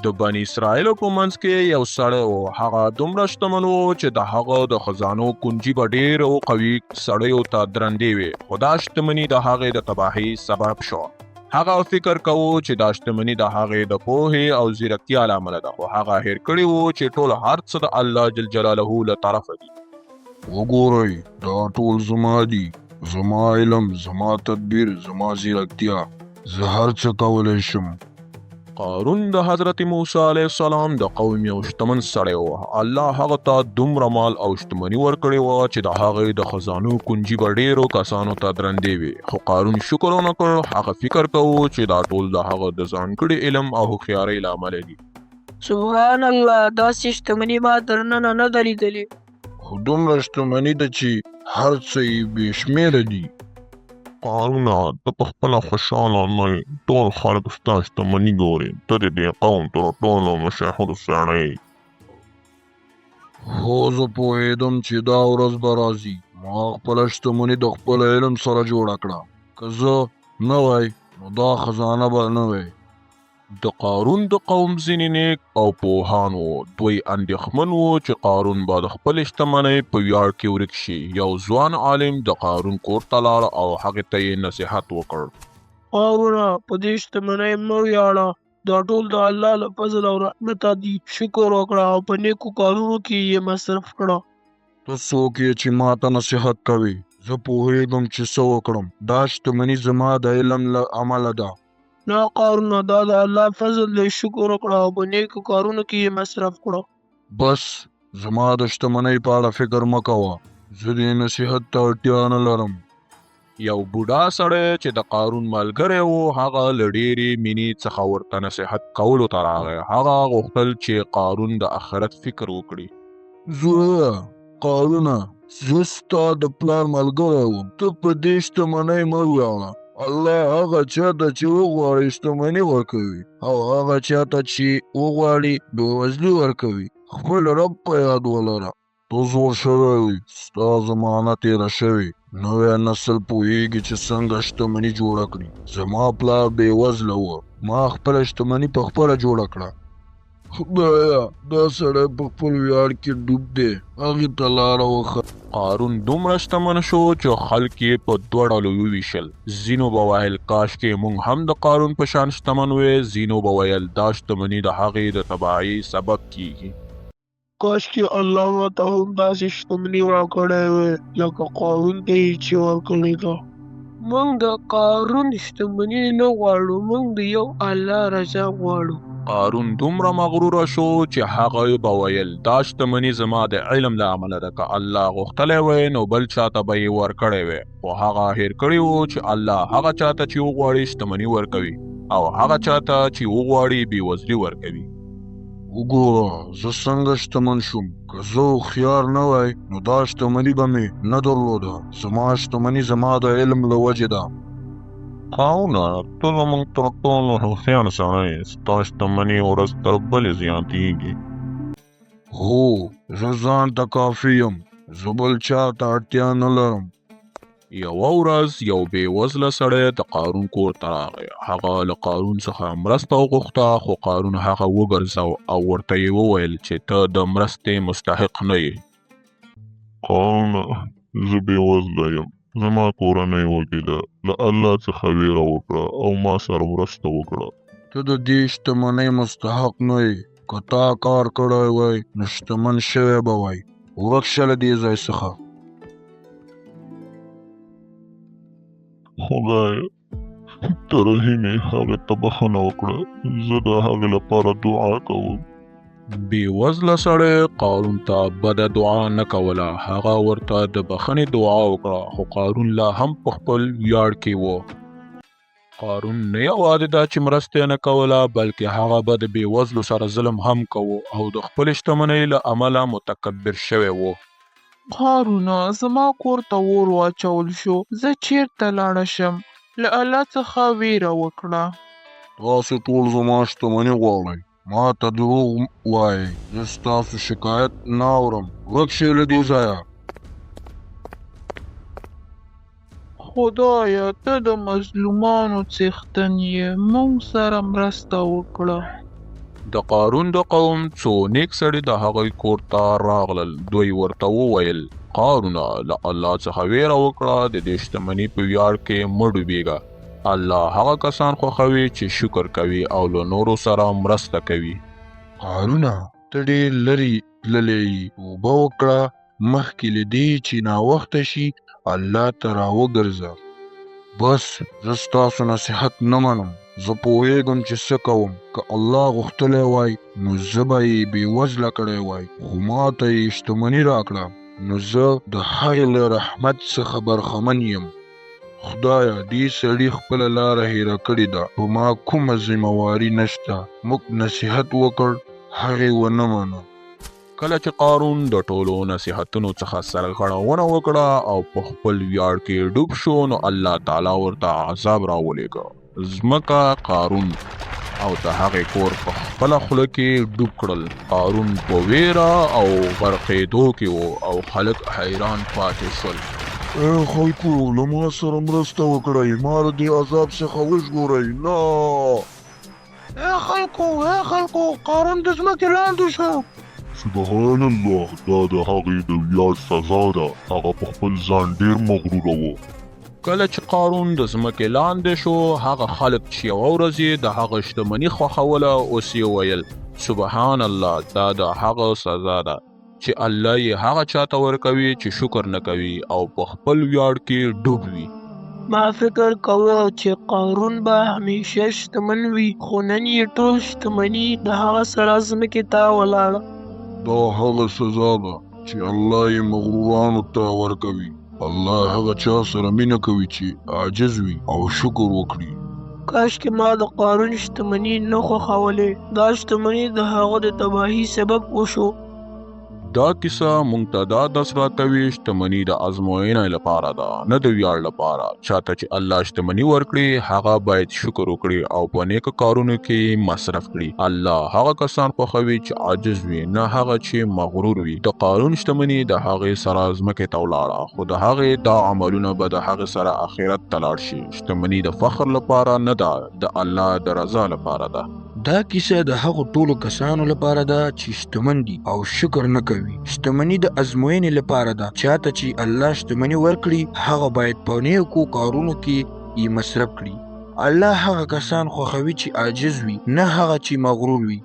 د بني اسرائیلو په منځ کې یو سړی و. هغه دومره شتمن و چې د هغه د خزانو کنجي به ډېرو قوي سړیو ته درندې وې، خو دا شتمني د هغې د تباهۍ سبب شوه. هغه فکر کاوه چې دا شتمني د هغې د پوهې او ځیرکتیا له امله ده، خو هغه هېر کړي وو چې ټول هر څه د الله جل جلاله له طرفه دي. وګورئ، دا ټول زما دي، زما علم، زما تدبیر، زما ځیرکتیا، زه هر څه کولی شم. قارون د حضرت موسی علیه السلام د قوم یو شتمن سړی و. الله هغه ته دومره مال او شتمني ورکړې وه چې د هغې د خزانو کنجي به ډېرو کسانو ته درندې وې، خو قارون شکر ونه کړ. هغه فکر کاوه چې دا ټول د هغه د ځانګړي علم او هوښیارۍ له امله دي. سبحان الله، داسې شتمني ما تر ننه نه ده لیدلې. خو دومره شتمني ده چې هر څه یې بې شمېره دي. قارونه، ته په خپله خوشحاله نه یې، ټول خلک ستا شتمني ګوري، ته د دې قوم تر ټولو مشهور سړی یې. هو، زه پوهېدم چې دا ورځ به راځي. ما خپله شتمني د خپل علم سره جوړه کړه. که زه نه وای، نو دا خزانه به نه وای. د قارون د قوم ځینې نیک او پوهان وو. دوی اندېښمن وو چې قارون به د خپلې شتمنۍ په ویاړ کې ورک شي. یو ځوان عالم د قارون کور ته لاړ او هغه ته یې نصیحت وکړ. قارونه، په دې شتمنۍ مه ویاړه، دا ټول د الله له فضل او رحمته دي. شکر وکړه او په نیکو کارونو کې یې مصرف کړه. ته څوک یې چې ماته نصیحت کوې؟ زه پوهېږم چې څه وکړم. دا شتمني زما د علم له امله ده. نه قارونه، دا د الله فضل دی، شکر وکړه او په نیکو کارونو کې یې مصرف کړه. بس، زما د شتمنۍ په اړه فکر مه کوه، زه دې نصیحت ته اړتیا نه لرم. یو بوډا سړی چې د قارون ملګری و، هغه له ډېرې مینې څخه ورته نصیحت کولو ته راغی. هغه غوښتل چې قارون د آخرت فکر وکړي. زویه قارونه، زه ستا د پلار ملګری وم، ته په دې شتمنۍ مه ویاړه. الله هغه چا ته چې وغواړي شتمني ورکوي او هغه چا ته چې وغواړي بېوزلي ورکوي. خپل رب په یاد ولره. ته زوړ شوی یې، ستا زمانه تېره شوې، نوی نسل پوهېږي چې څنګه شتمني جوړه کړي. زما پلار بېوزله و، ما خپله شتمني په خپله جوړه کړه. خدایه، دا سړی په خپل ویاړ کې ډوب دی، هغې ته لاره وښیه. قارون دومره شتمن شو چې خلک یې په دوه ډلو وویشل. ځینو به ویل کاشکې موږ هم د قارون په شان شتمن وی، ځینو به ویل دا شتمني د هغې د تباهۍ سبب کیږي. کاشکې الله ماته هم داسې شتمني راکړې وی لکه قارون ته یې چې ورکړې ده. موږ د قارون شتمني نه غواړو، موږ د یو الله رضا غواړو. قارون دومره مغروره شو چې هغه به ویل دا شتمني زما د علم له امله ده، که الله غوښتلی وی نو بل چاته به یې ورکړی وی، خو هغه هېر کړي وو چې الله هغه چاته چې وغواړي شتمني ورکوي او هغه چاته چې وغواړي بېوزلي ورکوي. وګوره زه څنګه شتمن شوم، که زه هوښیار نه وای نو دا شتمني به مې نه درلوده، زما شتمني زما د علم له وجې ده. قارونه، ته زموږ تر ټولو هوښیار سړی یې، ستا شتمني ورځ تر بلې زیاتېږي. هو، زه ځان ته کافي یم، زه بل چا ته اړتیا نه لرم. یوه ورځ یو بې وزله سړی د قارون کور ته راغی. هغه له قارون څخه مرسته وغوښته، خو قارون هغه وګرځاوه او ورته یې وویل چې ته د مرستې مستحق نه یې. قارونه، زه بې وزله یم، زما کورنۍ وږې ده، له الله څخه وېره وکړه او ما سره مرسته وکړه. ته د دې شتمنۍ مستحق نه یې، که تا کار کړی وای نو شتمن شوی به وای. ورک شه له دې ځای څخه. خدایه، ته رحیم یې، هغې ته بښنه وکړه، زه د هغې لپاره دعا کوم. بېوزله سړی قارون ته بده دعا نه کوله، هغه ورته د بښنې دعا وکړه، خو قارون لا هم په خپل ویاړ کې و. قارون نه یوازې دا چې مرسته یې نه کوله، بلکې هغه به د بېوزلو سره ظلم هم کاوه او د خپلې شتمنۍ له امله متکبر شوی و. قارونه، زما کور ته اور واچول شو، زه چېرته لاړه شم؟ له الله څخه وېره وکړه. تاسو ټول زما شتمني غواړئ، ما ته دروغ وایئ، زه ستاسو شکایت نه اورم، ورک شئ له دې ځایه. خدایه، ته د مظلومانو څښتن یې، موږ سره مرسته وکړه. د قارون د قوم څو نیک سړي د هغوی کور ته راغلل. دوی ورته وویل: قارونه، له الله څخه ویره وکړه، د دې شتمني په ویاړ کې مه ډوبېږه. الله هغه کسان خوښوي چې شکر کوي او له نورو سره مرسته کوي. قارونه، ته ډېر لرې تللی یې، توبه وکړه، مخکې له دې چې ناوخته شي، الله ته راوګرځه. بس، زه ستاسو نصیحت نه منم. زه پوهېږم چې څه کوم. که الله غوښتلی وای، نو زه به یې بېوزله کړی وای، خو ما ته یې شتمني راکړه، نو زه د هغې له رحمت څخه برخمن یم. خدایه، دې سړي خپله لاره هېره کړې ده، په ما کومه ذمه واري نشته. موږ نصیحت وکړ، هغې ونه منه. کله چې قارون د ټولو نصیحتونو څخه سرغړونه وکړه او په خپل ویاړ کې ډوب شو، نو الله تعالی ورته عذاب راولېږه. ځمکه قارون او د هغې کور په خپله خوله کې ډوب کړل. قارون په ویره او غرقېدو کې و او خلک حیران پاتې شول. ای خلکو، له ما سره مرسته وکړئ، ما له دې عذاب څخه وژغورئ. نه! ای خلکو، ای خلکو، قارون د ځمکې لاندې شو. سبحان الله، دا د هغې د ویاړ سزا ده. هغه په خپل ځان ډېر مغروره و. کله چې قارون د ځمکې لاندې شو، هغه خلک چې یوه ورځ یې د هغه شتمني خوښوله، اوس یې ویل: سبحان الله، دا د هغه سزا ده چې الله یې هغه چاته ورکوي چې شکر نه کوي او په خپل ویاړ کې ډوب وي. ما فکر کاوه چې قارون به همیشه شتمن وي، خو نن یې ټول شتمني د هغه سره ځمکې ته ولاړه. دا هغه سزا ده چې الله یې مغرورانو ته ورکوي. الله هغه چا سره مینه کوي چې عاجز وي او شکر وکړي. کاشکې ما د قارون شتمني نه خوښولې. دا شتمني د هغه د تباهي سبب وشو. دا کیسه موږ ته دا درس راکوي: شتمني د ازموینې لپاره ده، نه د ویاړ لپاره. چاته چې الله شتمني ورکړي، هغه باید شکر وکړي او په نیکو کارونو کې یې مصرف کړي. الله هغه کسان خوښوي چې عاجز وي، نه هغه چې مغرور وي. د قارون شتمني د هغې سره ځمکې ته ولاړه، خو د هغې دا عملونه به د هغې سره اخرت ته لاړ شي. شتمني د فخر لپاره نه ده، د الله د رضا لپاره ده. دا کیسه د هغو ټولو کسانو لپاره ده چې شتمن دي او شکر نه کوي. شتمني د ازموینې لپاره ده. چاته چې الله شتمني ورکړي، هغه باید په نیکو کارونو کې یې مصرف کړي. الله هغه کسان خوښوي چې عاجز وي، نه هغه چې مغرور وي.